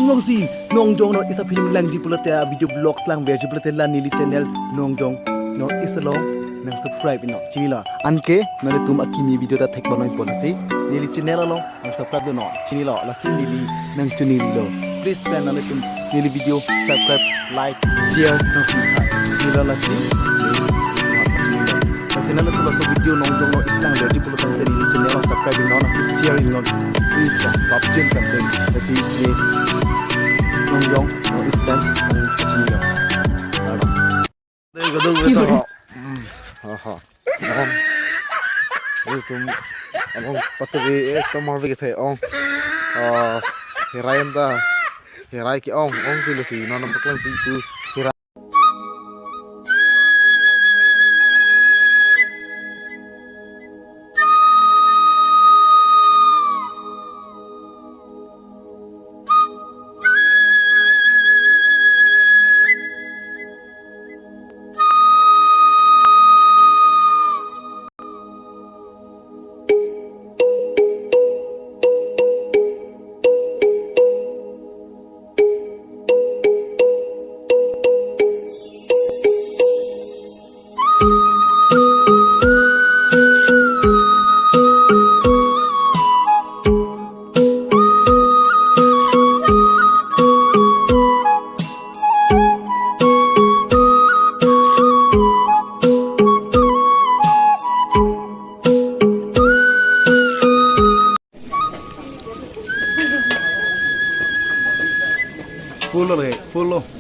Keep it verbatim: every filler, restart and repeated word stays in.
Nongsi, Nongjong North East aphi langji pulote, a video vlogs langverji pulote la neli channel Nongjong North East along nang subscribe non, chinilo. Anke nanglitum akimi video ta thekponoi ponsi neli channel along nang subscribe do non, chinilo. Lasi neli nang chunilo. Please friend, nanglitum neli video subscribe, like, share nang pisa, chinilo. Lasi lasi nanglitum laso video Nongjong North East langverji pulo tangte neli channel along subscribe non, share non, please, subscribe kan. Lasi neli Nongjong North East lang nang chinilo. Dei, kadokave ta ho. Hmm. Aha. Om. Ilitum along patuki, eh, tomar bagi the ong. Ah, herai anta. Herai ke-ong, ong si lasi non paklang pi pu. Herai. Full lo, full lo.